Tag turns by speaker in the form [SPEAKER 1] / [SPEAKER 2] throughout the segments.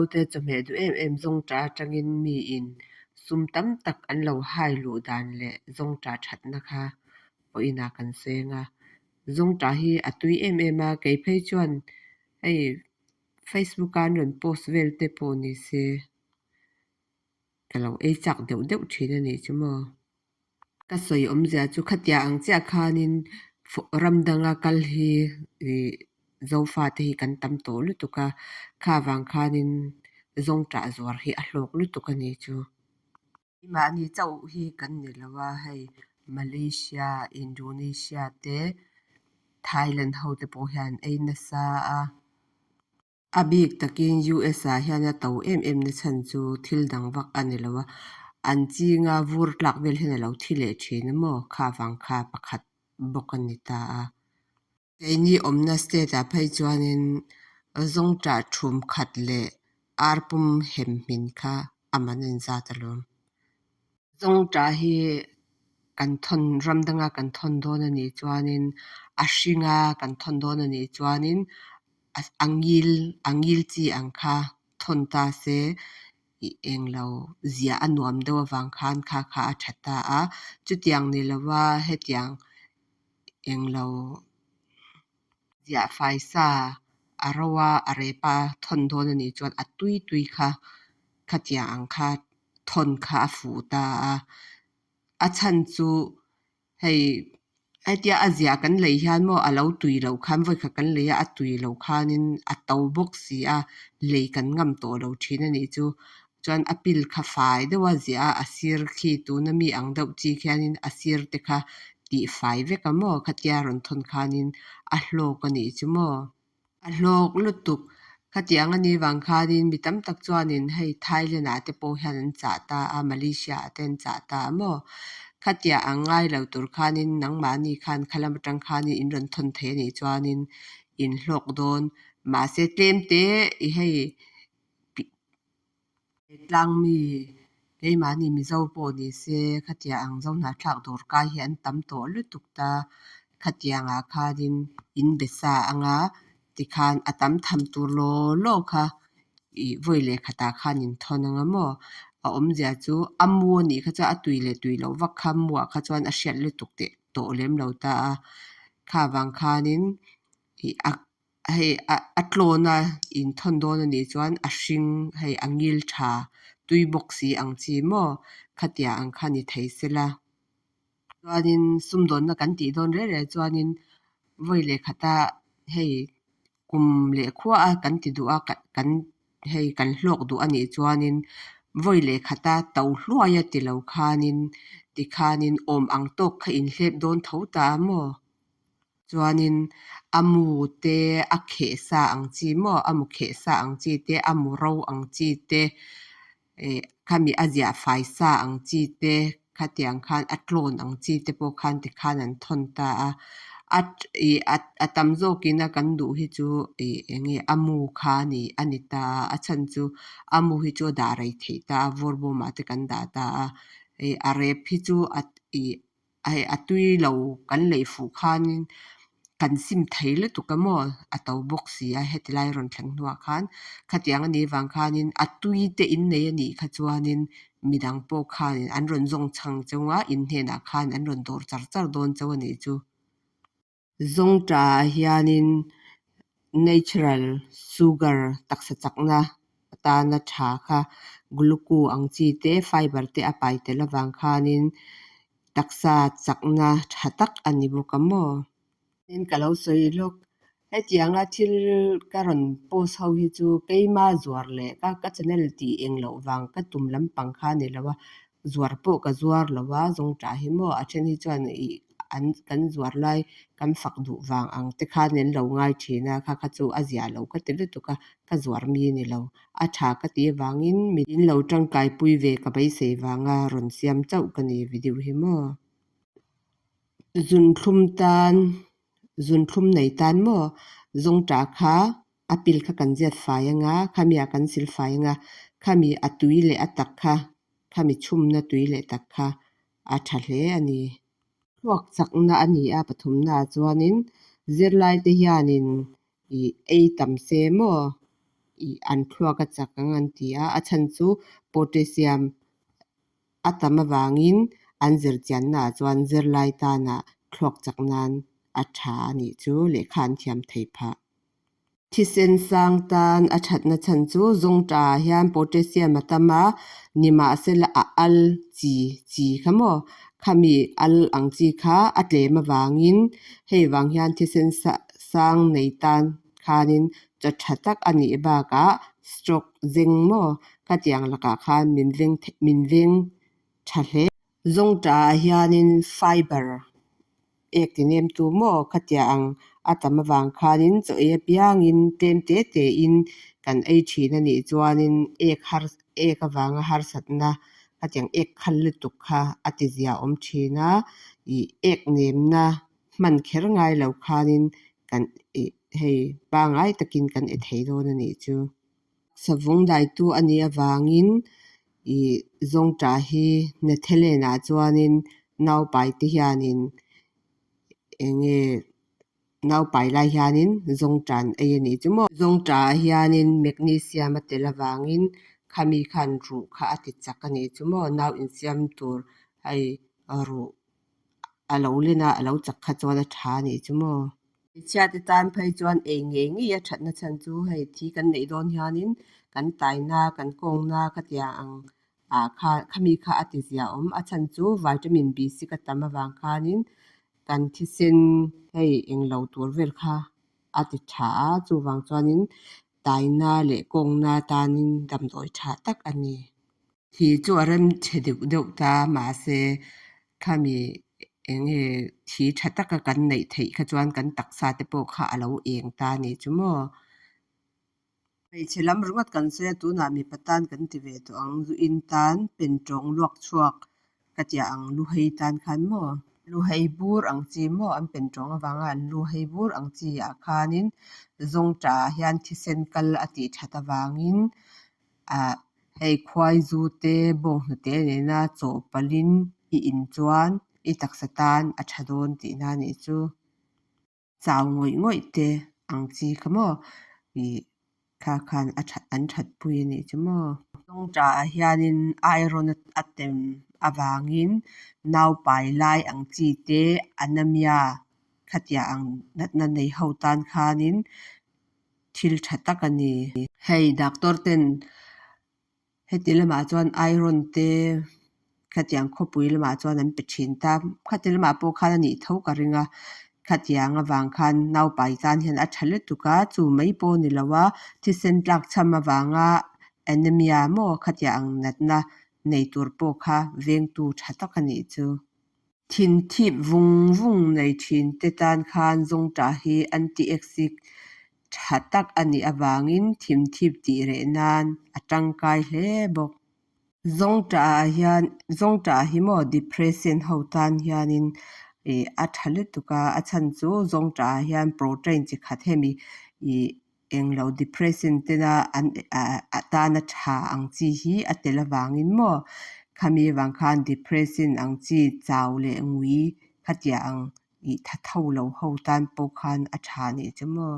[SPEAKER 1] Mizote chawhmeh duh em em zawngṭah atangin miin sum tam tak an lo hai luh dan leh zawngṭah thatna kha pawhin a kan seng a. Zawngṭah hi a tui em em a, kei phei chuan hei Facebook a an rawn post vel te pawh ni se ka lo ei chak deuh deuh thin a nih chu maw. Ka sawi awmzia chu khatia ang chiah khanin ram danga kal hi ih Zofate hi kan tam tawh lutuk a, kha vang khanin zawngṭah zuar hi a hlawk lutuk a ni chu. Mahni chauh hi kan ni lo a, hei Malaysia, Indonesia te Thailand ho te pawh hian ei nasa a. A bik takin US ah hian a to em em na chhan chu thil dang vak a ni lo a, an chinga vur tlak vel hian a lo thi leh thin a maw? Kha vang kha pakhat bawk a ni ta a. Keini awmna state ah phei chuanin zawngṭah thum khat leh ar pum hem hmin kha a man a inzat alawm. Zawngṭah hi kan thawn ram danga kan thawn dawn a nih chuanin a hringa kan thawn dawn a nih chuanin a ngil a ngil chi ang kha thawn ta se ih englo ziah a nuam deuh avang khan kha kha a tha ta a. Chutiang ni lova hetiang englo ziah fai sa a ro a a rep a thawn dawn a nih chuan a tui tui kha khatiang ang kha thawn kha a fuh ta a. A chhan chu hei hetia a ziah kan lei hian maw a lo tui loh khan vawikhat kan lei a, a tui loh khanin a to bawk si a, lei kan ngam tawh lo thin a nih chu. Chuan a pil kha fai deuh a ziah a, a sir khi tuna mi ang deuh chi khianin a sir te kha tih fai vek a maw khatia rawn thawn khanin a hlawk a nih chu maw. A hlawk lutuk. Khatiang a nih vang khanin mi tam tak chuanin hei Thailand ah te pawh hian an chah ta a, Malaysia ah te an chah ta a maw. Khatia ang ngai lo tur khanin nangmahni khan khalam atang khanin in rawn thawn thei a nih chuanin in hlawk dawn. Mahse tlem te i hei Tlangmi keimahni Mizo pawh ni se khatiang ang Zohnahthlak dawr kai hi an tam tawh lutuk ta. Khatiangah khanin in be sa anga tikhan a tam tham tur law law kha ih vawi leh khatah khan in thawn anga maw. A awmzia chu a mu a nih kha chuan a tui leh tui loh vak kha muah kha chuan a hriat lutuk teh tawh lem lo ta a. Kha vang khanin ih a Hei a tlawn a inthawn dawn a nih chuan a hring hei a ngil tha tui bawk si ang chi maw khatia ang kha ni thei sela. Chuanin sumdawnna kan tih dawn reng reng chuanin vawi leh khata hei kum leh khua a kan ti duh a kan hei kan hlawk duh a nih chuanin vawi leh khata to hluai a ti lo khanin tikhanin awm ang tawk kha inhlep dawn tho ta a maw. Chuanin a mu te a kheh sa ang chi maw a mu kheh sa ang chi te a mu ro ang chi te eh khami a ziah fai sa ang chi te khatiang khan a tlawn ang chi te pawh khan tikhan an thawn ta a. A ih a tam zawkin a kan duh hi chu ih eng nge a mu kha a ni a ni ta a, a chhan chu a mu hi chu a dah rei theih ta a vur bawmah te kan dah ta a ih a rep hi chu a ih Hei a tui lo kan lei fuh khanin kan sim thei lutuk a maw a to bawk si a heti lai rawn thleng hnuah khan khatiang a nih vang khanin a tui te in nei a nih kha chuanin midang pawh khanin an rawn zawng chhang cheu a in hnenah khan an rawn dawr char char dawn cheu a nih chu. Zawngṭah hianin natural sugar taksa chakna atana tha kha gluco ang chi te fiber te a pai tel avang khanin taksa chakna tha tak a ni bawk a maw. Tin ka lo sawi lawk hetianga thil ka rawn post ho hi chu keima zuar leh ka ka channel tih eng loh vang ka tum lampang kha a ni lo a zuar pawh ka zuar lo a zawngṭah hi maw a then hi chuan ih an kan zuar lai kan fak duh vang ang te khan an lo ngai thin a kha kha chu a ziah lo ka ti lutuk a ka zuar mi a ni lo a tha ka tih avangin min lo tangkai pui ve ka beisei vanga rawn siam chauh ka ni video hi maw zunthlum tan zunthlum nei tan maw zawngṭah kha a pil kha kan ziat fai anga khami ah kan sil fai anga khami a tui leh a tak kha khami chhumna tui leh tak kha a tha hle a ni. Thluak chakna a ni a pathumna ah chuanin zirlai te hianin ih ei tam se maw Ih an thluak a chak ang an ti a, a chhan chu potassium a tam avangin an zirchianna ah chuan zirlai tana thluak chak nan a tha a nih chu lehkha an thiam thei phah. Thisen sang tan a thatna chhan chu zawngṭah ah hian potassium a tam a, nimahsela a al chi chi kha maw khami al ang chi kha a tlem avangin hei vang hian thisen sang nei tan khanin chaw tha tak a nih bakah stroke zeng maw khatiang lakah khan min veng min veng tha hle. Zawngṭah ah hianin fiber ek ti nem tu maw khatiang ang a tam avang khanin chaw ei apiangin tlem te te in kan ei thin a nih chuanin ek har ek avanga harsatna khatiang ek khal lutuk kha a ti zia awm thin a ih ek nemna hman kher ngai lo khanin kan ih hei pangngai takin kan e thei dawn a nih chu. Savawng daitu a nih avangin ih zawngṭah hi Netherland ah chuanin naupai te hianin eng nge naupai lai hianin zawngṭah an ei a nih chu maw. Zawngṭah ah hianin magnesium a tel avangin khami khan ruh kha a ti chak a nih chu maw nau insiam tur hei ruh a lo len a a lo chak kha chuan a tha a nih chu maw. Hmeichhia te tan phei chuan ei ngei ngei a thatna chhan chu hei thi kan neih dawn hianin kan taina kan kawngna ka tia ang ah kha khami kha a ti zia awm a chhan chu vitamin B six a tam avang khanin kan thisen hei englo tur vel kha a ti tha a chuvang chuanin taina leh kawngna tanin damdawi tha tak a ni. Thi chu a rem chhe deuh deuh ta mahse khami eng nge thi tha taka kan neih theih kha chuan kan taksa te pawh kha a lo eng ta a nih chu maw. Hmeichhe lam ringawt kan sawi a tunah mipa tan kan ti ve tawh ang zu in tan pen tawng luak chhuak ka tia ang lu hei tan khan maw. Lu hei bur ang chi maw an pen tawng avanga an lu hei bur ang chi ah khanin zawngṭah ah hian thisen kal a tih that avangin ah hei khuai zu te bawnghnute nena chawhpalhin i in chuan i taksa tan a tha dawn tihna a nih chu. Chau ngawih ngawih te ang chi kha maw ih kha khan a that an that pui a nih chu maw. Zawngṭah ah hianin iron a tem avangin naupai lai ang chi te anaemia khatia ang natna nei ho tan khanin thil tha tak a ni. Hei doctor ten heti lamah chuan iron te khatiang khawpui lamah chuan an pe thin ta. Khati lamah pawh khan a nih tho ka ring a, khatiang avang khan naupai tan hian a tha lutuk a, chu mai pawh a ni lo a, thisen tlak cham avanga anaemia maw khatiang ang natna nei tur pawh kha vengtu tha tak a nih chu. Thin thip vung vung nei thin te tan khan zawngṭah hi anti-acid tha tak a nih avangin thim thip tih reh nan a tangkai hle bawk. Zawngṭah ah hian zawngṭah hi maw depression ho tan hianin ih a tha lutuk a, a chhan chu zawngṭah ah hian protein chi khat hemi ih englo depression tena an tana tha ang chi hi a tel avangin maw khami avang khan depression ang chi chau leh ngui khatia ang ih tha tho lo ho tan pawh khan a tha nih chu maw.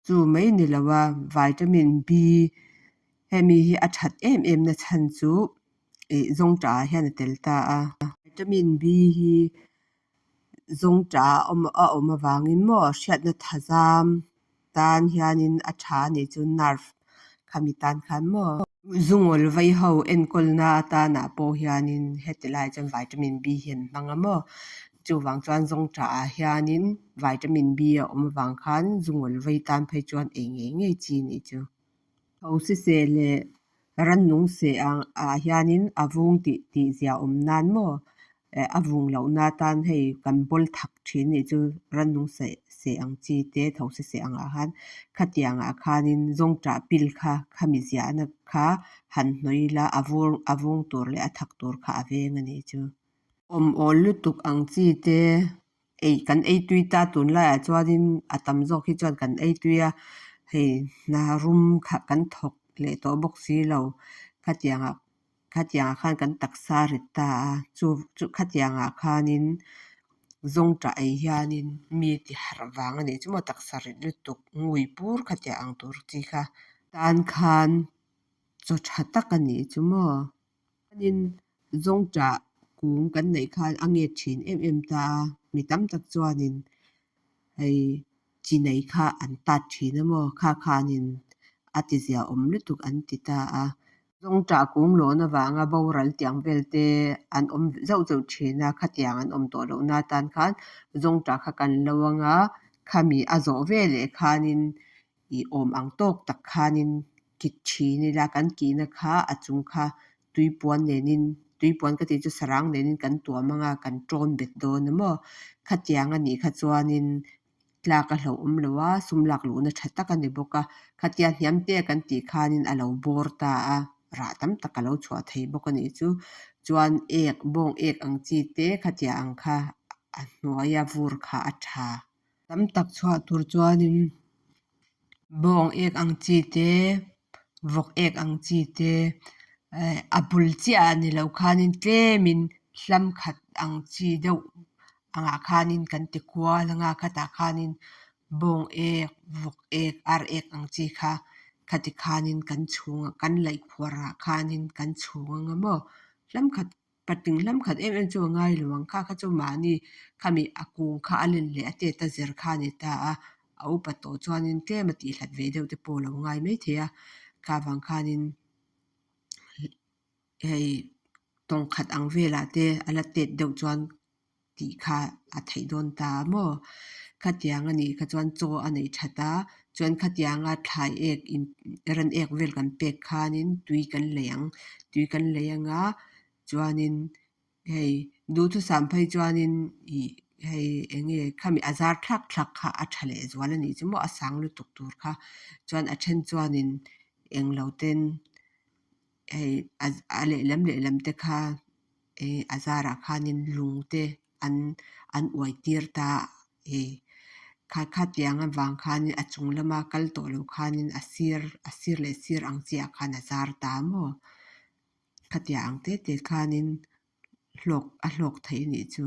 [SPEAKER 1] Chu mai ni lo a vitamin B hemi hi a that em em na chhan chu ih zawngṭah ah hian a tel ta a. Vitamin B hi zawngṭah a awm avangin maw hriatna thazam tan hianin a tha a nih chu nerve khami tan khan maw. Zungawl vai ho enkawlna atanah pawh hianin heti lai chuan vitamin B hi an hmang a maw chuvang chuan zawngṭah ah hianin vitamin B a awm avang khan zungawl vai tan phei chuan ei ngei ngei chi a nih chu. Thosi seh leh rannung seh ah hianin a vung tih tih zia awm nan maw a vung loh na tan hei kan bawl thak thin nih chu rannung seh seh ang chi te thosi seh ang ah khan khatiang ah khanin zawngṭah pil kha khami ziahna kha han hnawih ila a vur a vung tur leh a thak tur kha a veng a nih chu. Awm awl lutuk ang chi te ei kan ei tui ta tunlaiah chuanin a tam zawk hi chuan kan ei tui a hei hna rum kha kan thawk leh tawh bawk si lo khatiangah khatiangah khan kan taksa a rit ta a chu chu khatiangah khanin zawngṭah ei hianin mi ti harh vang a nih chu maw taksa rit lutuk ngui pur khatiang ang tur chi kha. Tan khan chaw tha tak a nih chu maw? Chuanin zawngṭah kung kan neih khan a nget thin em em ta a, mi tam tak chuanin hei chi nei kha an tat thin a maw? Kha khanin a tizia awm lutuk an ti ta a. Zawngṭah kung lawn avanga boral tiang vel te an awm zauh zauh thin a, khatiang an awm tawh lohna atan khan zawngṭah kha kan lo ang a, khami a zawh veleh khanin ih awm ang tawk tak khanin kik thin ila, kan kihna kha a chung kha tuipuan nenin, tuipuan ka tih chu sarang nenin kan tuam ang a, kan tawn bet dawn a maw? Khatiang a nih kha chuanin tlak a hlauh awm lo a, sum lak luhna tha tak a ni bawk a, khatia hniam te kan tih khanin a lo bawr ta a, rah tam tak a lo chhuah thei bawk a nih chu. Chuan ek, bawng ek ang chi te khatia ang kha a hnuaia vur kha a tha. Tam tak chhuah tur chuanin bawng ek ang chi te, vawk ek ang chi te a bul chiah ah ni lo khanin tlemin hlam khat ang chi deuh angah khanin kan ti kual anga khatah khanin bawng ek, vawk ek, ar ek ang chi kha khati khanin kan chhung kan laih khuar ah khanin kan chhung anga maw hlam khat Patling hlam khat em em chu a ngai lo ang kha kha chu mahni khami a kung kha a len leh a tet a zir kha a ni ta a, a upa tawh chuanin tlem a tih hlat ve deuh te pawh a lo ngai maithei a, kha vang khanin hei tawng khat ang velah te a la tet deuh chuan tih kha a theih dawn ta a maw? Khatiang a nih kha chuan chaw a neih that a, chuan khatianga thlai ek in ran ek vel kan pek khanin tui kan lei ang, tui kan lei anga chuanin hei duhthusam phei chuanin ih hei eng nge khami a zar thlak thlak kha a tha leh zual a nih chu maw a sang lutuk tur kha chuan a then chuanin englo ten hei a lehlam lehlam te kha eh a zarah khanin lung te an an uai tir ta eh kha khatiang avang khanin a chung lama kal tawh lo khanin a sir a sir leh sir ang chiah khan a zar ta maw khatiang ang te te khanin hlawk a hlawk theih a nih chu.